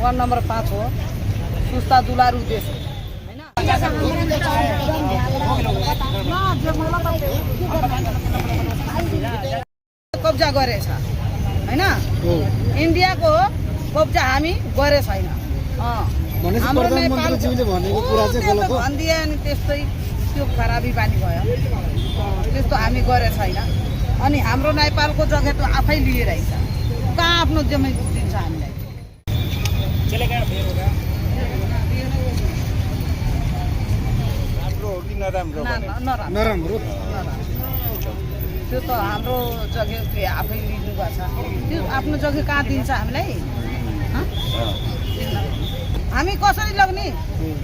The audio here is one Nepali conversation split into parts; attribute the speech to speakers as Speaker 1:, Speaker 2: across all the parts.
Speaker 1: वार्ड नम्बर 5 हो। सुस्ता दुलारू देश कब्जा गरेछ हैन। इन्डियाको कब्जा हामी गरे छैन। हाम्रो
Speaker 2: प्रधानमन्त्रीज्यूले भनेको कुरा चाहिँ गलत हो
Speaker 1: भन्दिए अनि त्यस्तै त्यो खराबी बानी भयो। त्यस्तो हामी गरे छैन। अनि हाम्रो नेपालको जग्गा त आफै लिएर आइछ। कहाँ आफ्नो जमिन दिन्छ हामीलाई?
Speaker 2: नराम्रो
Speaker 1: त्यो त हाम्रो जग्गा आफै लिनु पर्छ। त्यो आफ्नो जग्गा कहाँ दिन्छ हामीलाई? हामी कसरी लग्ने?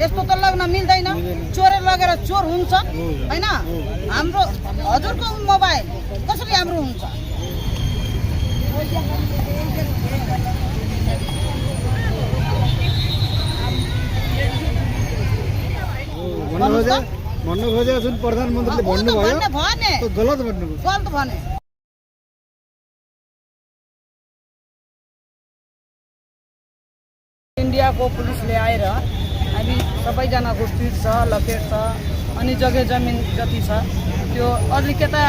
Speaker 1: यस्तो त लग्न मिल्दैन। चोरेर लगेर चोर हुन्छ हैन। हाम्रो हजुरको मोबाइल कसरी हाम्रो हुन्छ?
Speaker 2: भन्नु खोजे जुन प्रधानमन्त्रीले भन्नुभयो
Speaker 1: भने
Speaker 2: गलत भन्नुभयो।
Speaker 1: गलत भने इन्डियाको पुलिसले आएर हामी सबैजनाको पिट छ, लपेट छ। अनि जग्गा जमिन जति छ त्यो अलिकता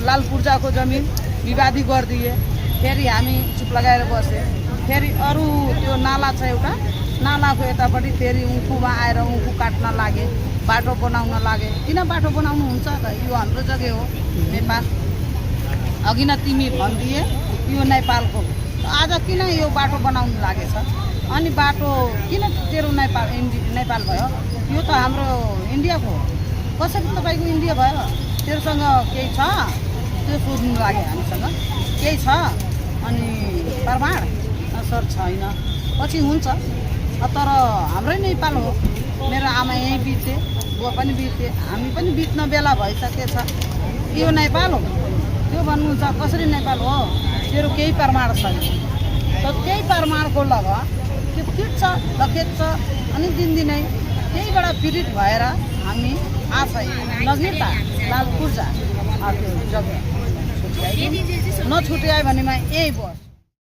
Speaker 1: लाल पूर्जाको जमिन विवादी गरिदिए। फेरि हामी चुप लगाएर बसे। फेरि अरू त्यो नाला छ एउटा, नालाको यतापट्टि फेरि उखुमा आएर उखु काट्न लागे, बाटो बनाउन लागे। किन बाटो बनाउनु हुन्छ त? यो हाम्रो जग्गा हो नेपाल। अघि न तिमी भनिदिए यो नेपालको, आज किन यो बाटो बनाउनु लागेछ? अनि बाटो किन तेरो नेपाल भयो? यो त हाम्रो इन्डियाको हो। कसरी तपाईँको इन्डिया भयो? तेरोसँग केही छ? त्यो सोध्नु लाग्यो हामीसँग। केही छ अनि प्रमाण सर छैन। पछि हुन्छ तर हाम्रै नेपाल हो। मेरो आमा यहीँ बिते, बुवा पनि बिते, हामी पनि बित्न बेला भइसकेछ। यो नेपाल हो त्यो भन्नुहुन्छ? कसरी नेपाल हो? तेरो केही प्रमाण छैन। त त्यही प्रमाणको लग त्यो खिच्छ लखेट्छ अनि दिनदिनै त्यहीबाट पीडित भएर हामी आफै नगिर्दा लाल पूर्जा त्यो जग्गा नछुट्यायो भनेमा यही बस।